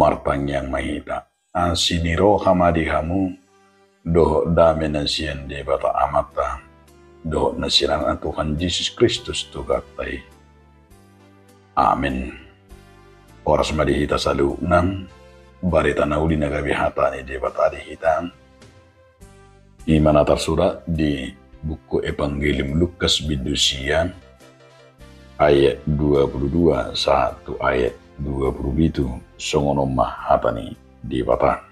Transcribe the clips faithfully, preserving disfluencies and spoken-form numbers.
Martangiang ma hita. Asi ni roha ma di hamu dohot dame na sian Debata Amanta dohot na sian Anakna Tuhan Jesus Kristus tu Tuhanta i. Amen. Horas ma di hita saluhutna. Barita na uli na gabe hata ni Debata di hita i ma na tarsurat di buku Evanggelium Lukas bindu sia, ayat dua puluh dua sahat tu ayat dua puluh pitu, songon on ma hata ni Debata.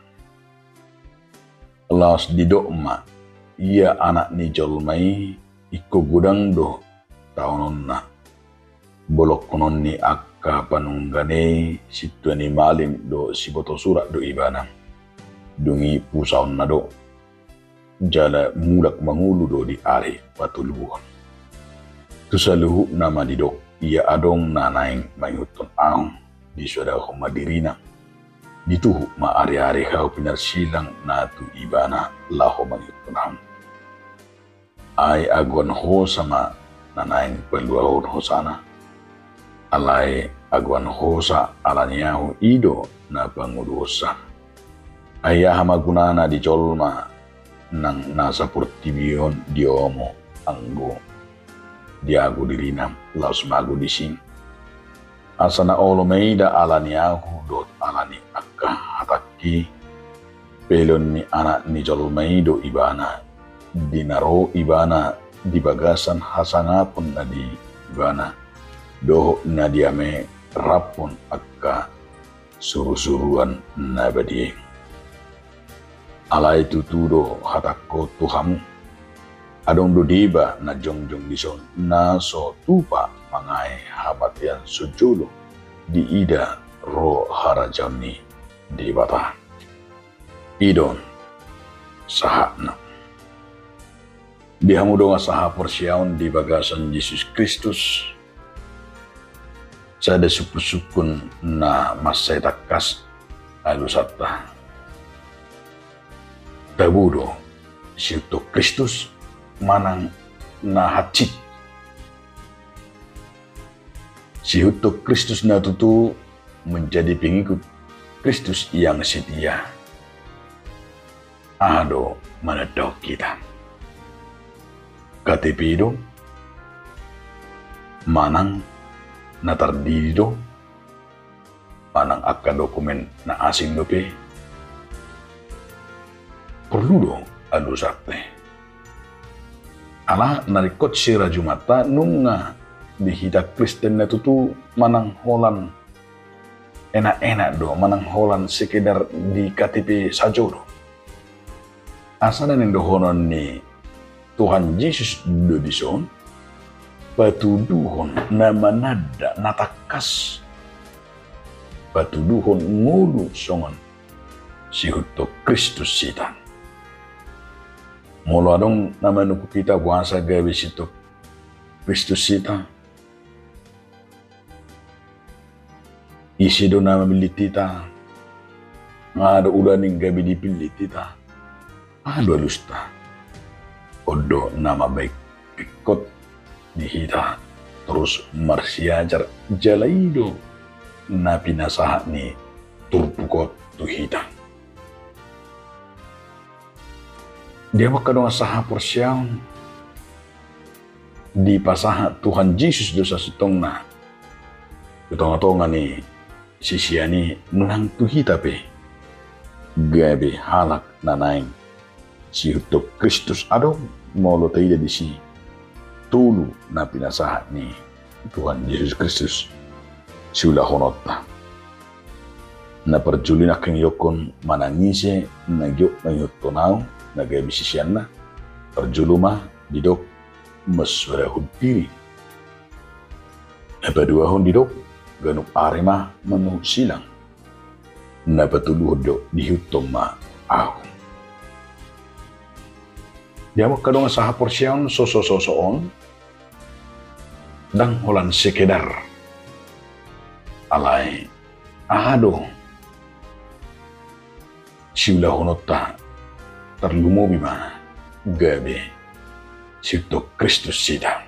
Laos didok ma, ia Anak ni jolma i ingkon godang do taononna. Bolongkonon ni angka panungganan i, sintua ni malim dohot sibotosurat do ibana. Dung i pusaonna do, jala mulak mangolu do di ari patoluhon. Tu saluhutna ma didok, ia adong na naeng mangihuthon ahu, disoadahon ma dirina. Dituhuk ma ariari hau pinarsilang na tu ibana laho mangihuthon ahu. Ai agoan hosa ma na naeng paluahon hosana. Alai agoan hosa ala ni ahu i do na pangoluhonsa. Ai aha ma gunana di jolma nang na saportibi on diomo anggo diago dirina laos mago disi? Asa na olo maida ala ni ahu dohot ala ni angka hatangki. Peleon ni Anak ni jolma i do ibana, di na ro ibana di bagasan hasangapon na di ibana, dohot na diame raphon angka surusuruan na badia i. Alai tutu do hatangku tu hamu, adong do deba na jongjong dison na so tupa mangae hamatean so jolo diida ro harajaon ni Debata. I do on sahatna. Di hamu dongan sahaporseaon di bagasan Jesus Kristus, sada sungkunsungkun na mansai tangkas alusanta. Tabo do siihuthon Kristus manang na hansit? Siihuthon Kristus na tutu, menjadi pengikut Kristus yang setia. Aha do manandahon hita? K T P do? Manang na tardidi do? Manang angka dokumen na asing dope? Porlu do alusanta i? Ala na ringkot sirajumanta nunga di hita Kristen na tutu manang holan enak-enak do, manang holan sekedar di K T P sajo do. Asa na nindohonon ni Tuhan Jesus do dison, patuduhon na mananda na tangkas, patuduhon ngolu songon siihuthon Kristus hita. Molo adong na manungkun hita boasa gabe siihuthon Kristus hita, ise do na mamillit hita? Nga do ulaning gabe dipillit hita? Aha do alusta? On do na mambahen ringkot di hita torus marsiajar, jala i do na pinasahat ni turpuk on tu hita. Dia mangkadongan sahaporseaon, dipasahat Tuhan Jesus do sasintongna tu tongatonga ni sisean i nang tu hita pe gabe halak na naeng siihuthon Kristus adong molo taida disi tolu na pinasahat ni Tuhan Jesus Kristus siulahononta. Na parjolo i nangkin didok manang ise na giot mangihuthon ahu na gabe siseanna. Parjolo ma didok mansoadahon diri. Na paduahon didok ganup ari ma manuhuk silang. Na patoluhon didok diihuthon ma ahu. Dia mangkadongan sahaporseaon, sosososo on ndang holan sekedar. Alai aha do siulahononta, tarlumobi ma gabe siihuthon Kristus hita.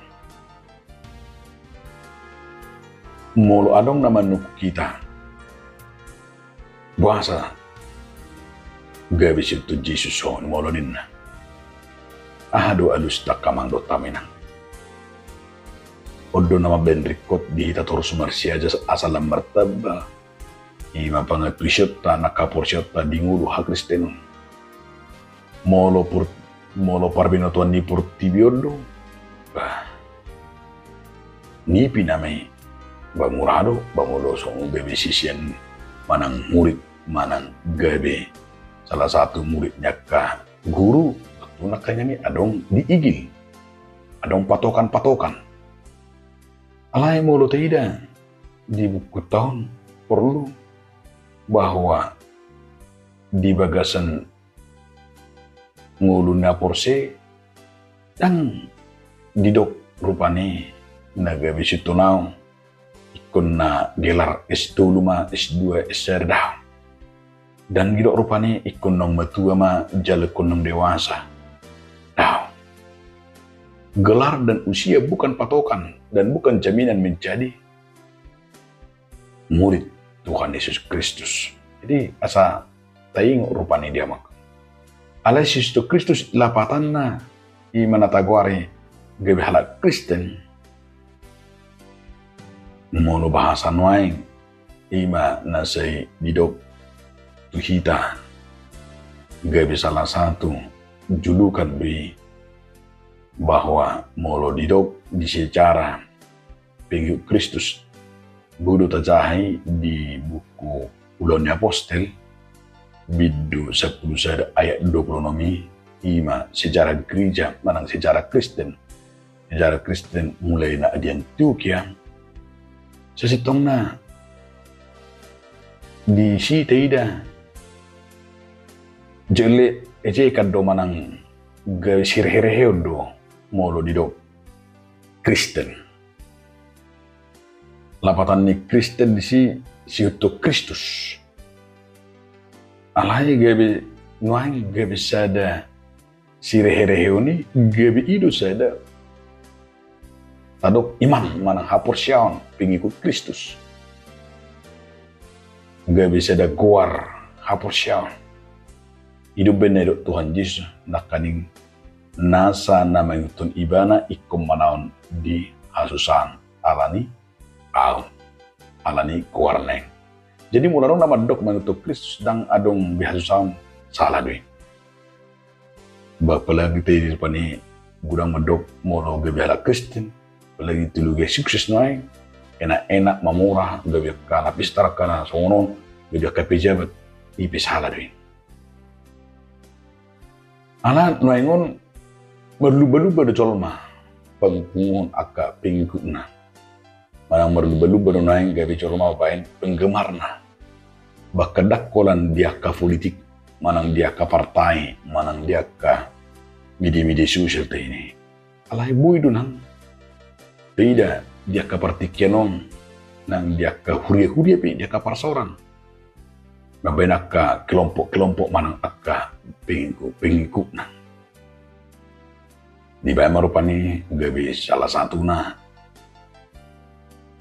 Molo adong na manungkun hita Boasa gabe sihuthon Jesus songon i molo ninna? Aha do alusta, angka amang dohot hamu inang? On do na mambahen ringkot di hita torus marsiajar asa lam martamba, i ma pangantusionta nang haporseaonta di ngolu hakristenon. Molo pur-, molo parbinotoan ni portibi on do, bah, nipi nama i. Bah, mura do, bah, molo songon gabe sisean manang murid, manang gabe salah satu murid ni angka guru, tontu nangkaningan i adong diigil, adong patokan-patokan. Alai molo taida di bukunta on, porlu bahwa di bagasan ngolu na porsea, ndang didok rupani na gabe sihuthon ahu ingkon na gelar S tolu ma, S dua, S sada, daong. Ndang didok rupani ingkon naung matua ma jala ingkon naung dewasa, daong. Gelar dan usia bukan patokan dan bukan jaminan menjadi murid Tuhan Yesus Kristus. Jadi asa taingot rupani di amang. Alai si Kristus lapatanna i ma na tagoari gabe halak Kristen. Molo bahasa nuaeng, i ma na sai didok tu hita gabe salah satu julukan do i, bahwa molo didok di sejarah pengikut Kristus, boi do tajaha i di buku Ulaon ni Apostel, bindu sampulu sada ayat dua pulu onom i, i ma sejarah gereja manang sejarah Kristen, sejarah Kristen mulai na di Antiokia. Sasintongna disi taida jele ejekan do manang gabe sirehe-reheon do molo didok Kristen. Lapatan ni Kristen disi sihuthon Kristus. Alai gabe nuaeng gabe sada sirehe-reheon i, gabe i do sada tadok iman manang haporseaon pengikut Kristus. Gabe sada goar haporseaon. I do umbahen na didok Tuhan Jesus nangkaning nasa na mangihuthon ibana ingkon manaon di hasusaan ala ni ahu, ala ni goarna i. Jadi molo adong na mandok mangihuthon Kristus ndang adong be hasusaan, sala do i. Bah, apalagi taida rupani godang mandok molo gabe halak Kristen, apalagi teologi sukses nuaeng, enak-enak, mamora, gabe angka na pistar, angka na songon on, gabe angka pejabat, i pe sala do i. Ala nuaeng on marlumba-lumba do jolma panguhumhon angka pengikutna. Manang marlumba-lumba do nuaeng gabe jolma mambahen penggemarna. Bahkan ndang holan di angka politik, manang di angka partai, manang di angka media-media sosial taida i. Alai boi do nang taida di angka partingkian on, nang di angka huria-huria pe, di angka parsaoran, mambahen angka kelompok-kelompok manang angka pengikut-pengikutna. Dibahen ma rupani gabe salah satuna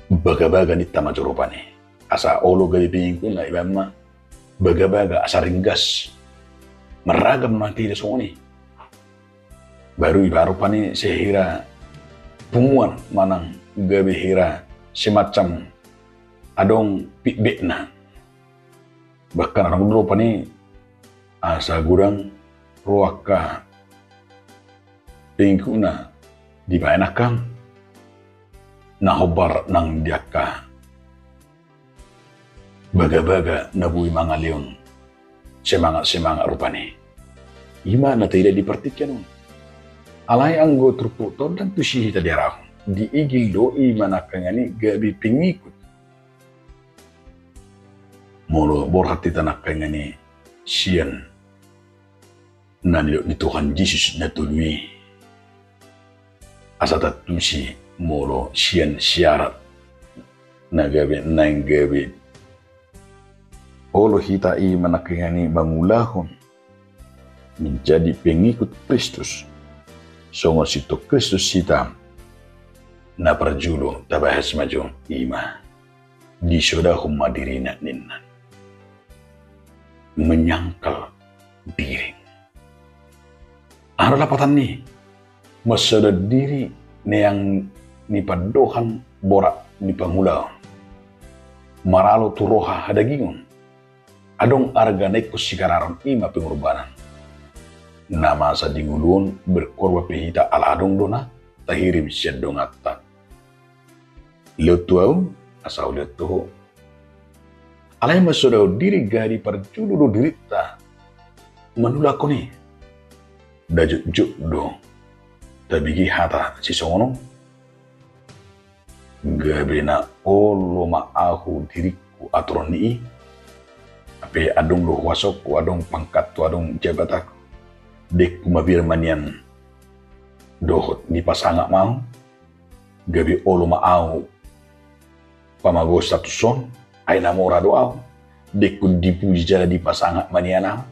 bagabaga ninta ma jo rupani. Asa olo gabe pengikutna, ibahen ma bagabaga, asa ringgas. Marragam na taida songon i. Baru ibahen rupani sehira punguan manang gabe hira semacam adong pitbetna. Bahkan adong do rupani asa godang ro angka pengikutna dibahen angka na hombar nang di angka bagabaga na boi mangalehon semangat-semangat rupani. I ma na taida di partingkian on. Alai anggo turpukta on ndang tusi hita diarahon, diigil do i ma nangkaningan i gabe pengikut. Molo borhat hita nangkaningan i sian na nidok ni Tuhan Jesus na tolu i, asa tantusi molo sian syarat na gabe, naeng gabe olo hita i ma nangkaningan i mangulahon menjadi pengikut Kristus, songon sihuthon Kristus hita, na parjolo tabahas ma jo i ma disodahon ma dirina ninna. menyangkal diri. Aha do lapatan ni i? Mansodahon diri neang ni pandohan borat ni pangulaon. Maralo tu roha hadagingon. Adong arga na ingkon sigararon, i ma pengorbanan. Na masa di ngolu on berkorban pe hita ala adong do na tahirim sian donganta. Lehon tu ahu, asa hulehon tu ho. Alai mansodahon diri gabe parjolo do dirinta manulakhon i. Nda jotjot do tabege hata sisongon on. Gabe na olo ma ahu diringku aturon ni i. Hape adong do huasongku, adong pangkathu, adong jabatanhu. Dengku mabiar manian dohot dipasangap ma ahu. Gabe olo ma ahu pamago status on, ai na mora do ahu. Dengku dipuji jala dipasangap manian ahu.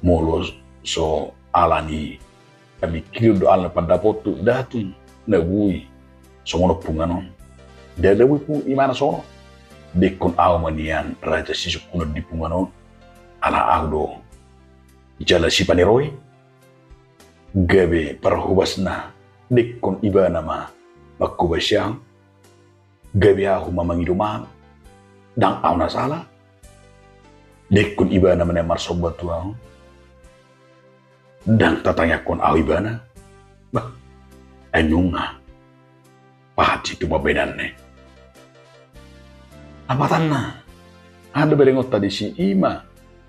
Molo so ala ni pamingkiron do, ala ni pandapothu, nda tung na boi songon on punguan on. Nda, nda boi pungu imana songon on. Dengkon ahu manian raja sisungkunon di punguan on. Ala ahu do jala sipaniroi. Gabe parhobasna dengkon ibana ma manghobasi ahu. Gabe ahu ma mangido mangan, ndang ahu na sala. Dengkon ibana ma na marsomba tu ahu. Ndang tatangiangkon ahu ibana. Bah, ai nunga pahat situpa baenanna i. Lapatanna, aha do berengonta disi? I ma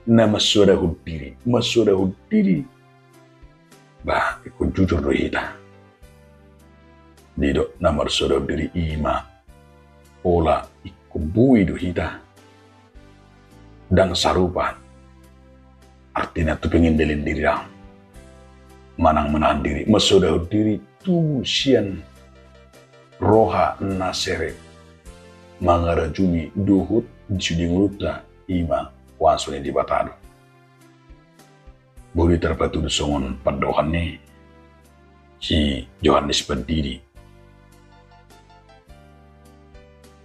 na mansodahon diri, mansodahon diri. Bah, ingkon jujur do hita. Didok na mansodahon diri i ma pola ingkon boi do hita. Ndang sarupa artina tu pengendalian diri, ndang. Manang manahan diri, mansodahon diri tubu sian roha na serep, mangarajumi dohot di sude ngolunta, i ma kuaso ni Debata do. Boi tarpatudu songon pandohan ni si Johannes Pandidi.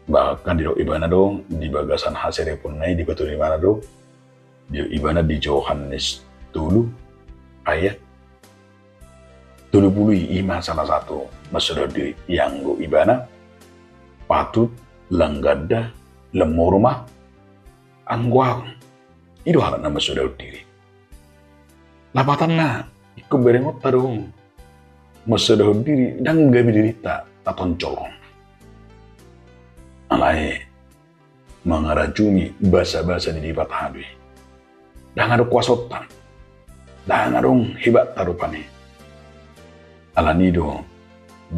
Bahkan didok ibana do, di bagasan hasereponna i dipatudu ibana do, didok ibana di Johannes tolu ayat tolu pulu i, i ma salah satu mansodahon diri, ianggo ibana patut, lang ganda, lang moru ma anggo ahu. I do halak na mansodahon diri. Lapatanna, ingkon berengonta do mansodahon diri, ndang gabe dirinta tatonjolhon. Alai mangarajumi basabasa ni Debata do i. Ndang adong kuasonta, ndang adong hebatta rupani. Alani do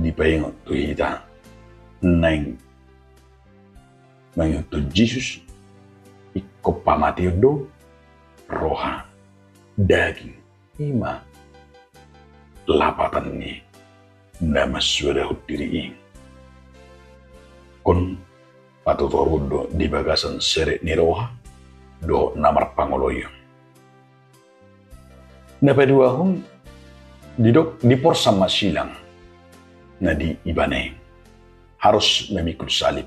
dipaingot tu hita naeng mangihuthon Jesus, ingkon pamateon do roha, daging, i ma lapatan ni na mansodahon diri i. Ingkon patotoruon do di bagasan serep ni roha dohot na marpangoloion. Na paduahon, didok diporsan ma silang na di ibana i. Harus memikul salib.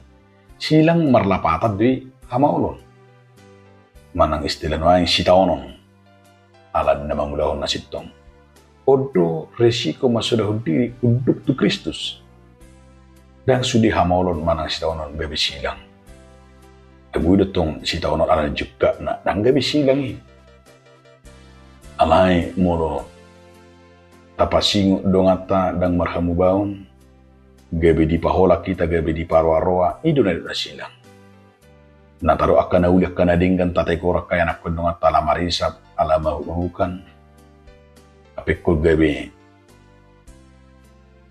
Silang marlapatan do i hamaolon. Manang istilah nuaeng sitaonon. Ala ni na mangulahon na sintong. On do resiko mansodahon diri unduk tu Kristus. Ndang sude hamaolon manang sitaonon gabe silang. Ai boi do tong sitaonon ala ni jungkatna, ndang gabe silang i. Alai molo tapasingot donganta ndang marhamubaon, gabe dipaholang hita, gabe diparoaroa, i do na didok na silang. Na tadok angka na uli, angka na denggan, tategor angka ianakhon donganta ala marisap, ala maurukan. Hape ingkon gabe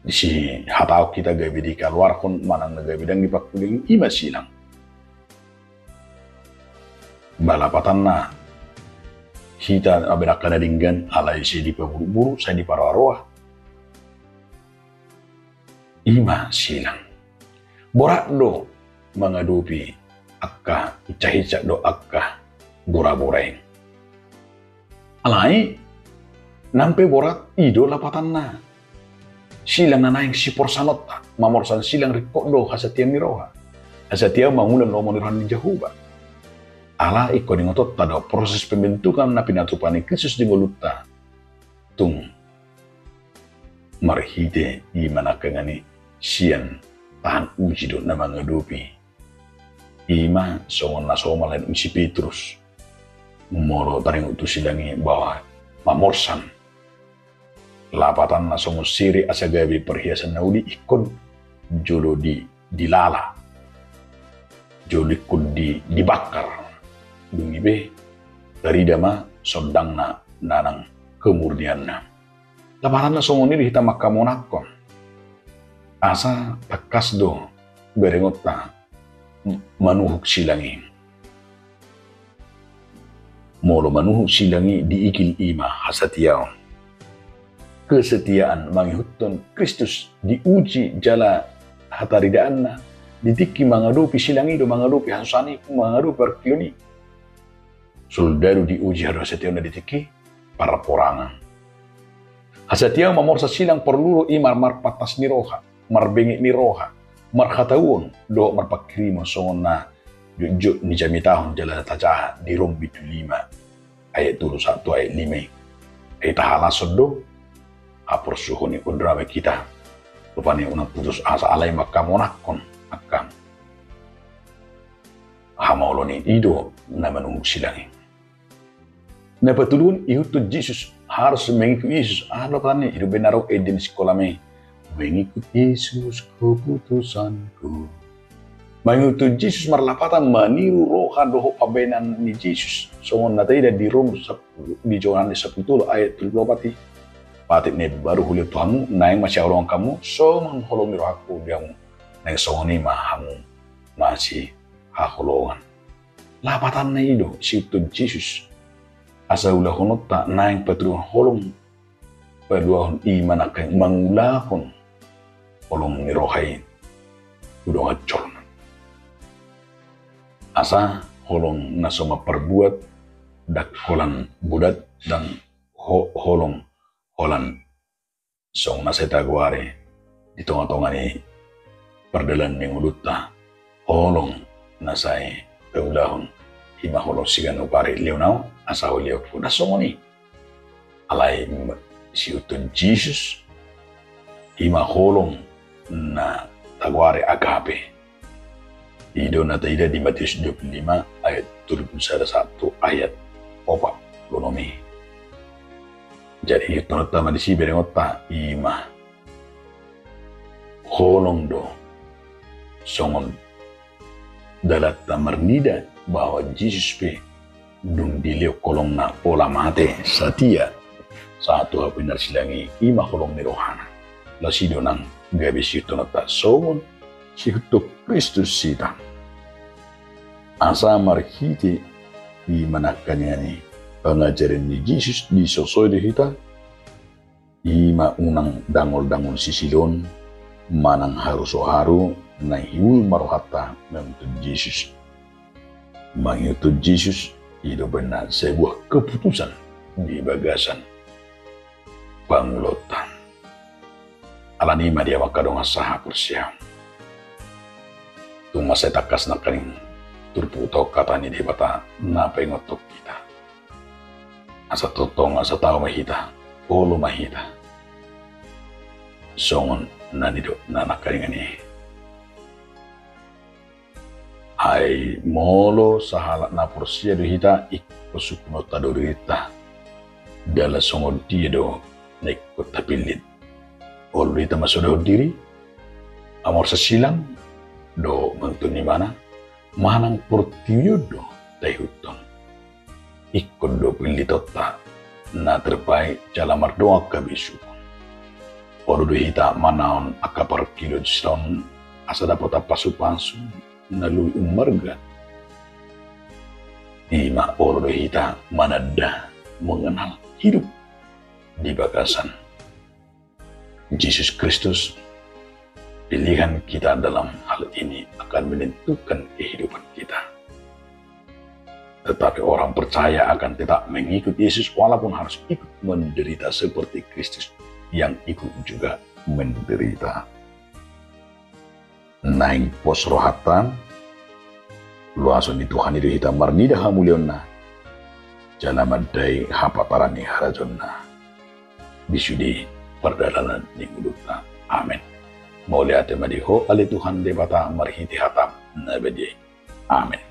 disihataon hita, gabe dikaluarhon manang na gabe ndang dipangkuling, i ma silang. Ba lapatanna, hita baen angka na denggan alai sai dipaburuburu, sai diparoaroa. I ma silang. Borat do mangadopi angka hinsahinsa dohot angka borabora i. Alai nang pe borat, i do lapatanna. Silang na naeng siporsanonta, mamorsan silang ringkot do hasatiaon ni roha. Hasatiaon mangula lomo ni roha ni Jahowa. Ala ingkon ingotonta do proses pembentukan na pinatupa ni Kristus di ngolunta tung marhite i ma nangkaningan i sian tahan uji do na mangadopi. I ma songon na somal lain si Petrus. Molo taringot tu silang i bahwa mamorsan lapatanna songon sere asa gabe parhiasan na uli ingkon jolo di, dilala. Jolo ingkon di, dibakar. Dung i be tarida ma sondangna nanang kemurnianna. Lapatanna songon i do hita mangkamonangkon. Asa tangkas do berengonta manuhuk silang i. Molo manuhuk silang i diigil i ma hasatiaon. Kesetiaan mangihuthon Kristus diuji jala hataridaanna di tingki mangadopi silang i do, mangadopi hasusaan i, mangadopi parungkilon i. Soldadu diuji haru hasatiaonna di tingki parporangan. Hasatiaon mamorsan silang porlu do i mar-, marpantas ni roha, marbenget ni roha, marhatauon dohot marpanghirimon songon na jotjot ni jamitahon jala tajaha di Rom bindu lima ayat tolu sahat tu ayat lima i. Ai tahalashon do haporsuhon i, on do na hita. Rupani unang putus asa alai mangkamonangkon angka hamaolon i, i do na manuhuk silang i. Na patoluhon, ihuthon Jesus, harus mengikut Yesus. Aha do lapatanna i? I do umbahen na ro ende ni sikola i, mengikut Yesus keputusanku. Mangihuthon Jesus marlapatan maniru roha dohot pambahenan ni Jesus. Songon na taida di Rom sap-, di Johannes sampulu tolu ayat tolu pulu opat i. Patik na imbaru hulehon tu hamu, naeng masihaholongan hamu, songon holong ni rohangku di hamu, naeng songon i ma hamu masihaholongan. Lapatanna i do siihuthon Jesus. Asa ulahononta naeng patuduhon holong, paduahon i ma nangkin mangulahon holong ni roha i tu dongan jolma. Asa holong na so mamparbuat, ndang holan budat, ndang ho-, holong holan songon na sai tagoari di tongatonga ni pardalanan ni ngolunta, holong na sai taulahon i ma holong siganup ari, lehon ahu asa hulehonku, na songon i. Alai m-, siihuthon Jesus i ma holong na tagoari agape. I do na taida di Matius dua pulu lima ayat tolu pulu sada sahat tu ayat opat pulu onom i. Jadi ihuthononta ma disi berengonta i ma holong do songon dalanta marnida bahwa Jesus pe dung dilehon holongna pola mate satia sahat tu hau pinarsilang i, i ma holong ni rohana. Laos i do nang gabe siihuthononta songon siihuthon Kristus hita. Asa marhite i ma nangkaningan i pangajaran ni Jesus disosoi do hita, i ma unang dangol-dangol sisiloon manang haru so haru, naeng hiul ma rohanta mangihuthon Jesus. Mangihuthon Jesus i do umbahen na sebuah keputusan di bagasan pangulaonta. Alani i ma di hamu angka dongan sahaporseaon, tung mansai tangkas nangkaning turpuk tu hata ni Debata na paingothon hita. Asa tongtong asa tau ma hita, olo ma hita songon na nidokna nangkaningan i. Ai molo sahalak na porsea do hita, ingkon sungkunonta do dirinta jala songon dia do na ingkon tapillit. Olo do hita masodahon diri, mamorsan silang dohot mangihuthon ibana, manang portibi on do taihuthon. Ingkon do pillitonta na terbaik jala mardongan habesuhon. Olo do hita manaon angka parungkilon silang asa dapotan pasupasu na lobi ummarga. I ma olo do hita mananda, mengenal hidup di bagasan Jesus Kristus. Pilihan kita dalam hal ini akan menentukan kehidupan kita. Tetapi orang percaya akan tetap mengikut Yesus walaupun harus ikut menderita seperti Kristus yang ikut juga menderita. Naeng pos rohanta, Loason ni Tuhan i do hita marnida hamuliaonna jala mandai hapaparan ni harajaonna di sude pardalanan ni ngolunta. Amen. Mauliate ma di Ho ale Tuhan Debata marhite hataM na badia i. Amen.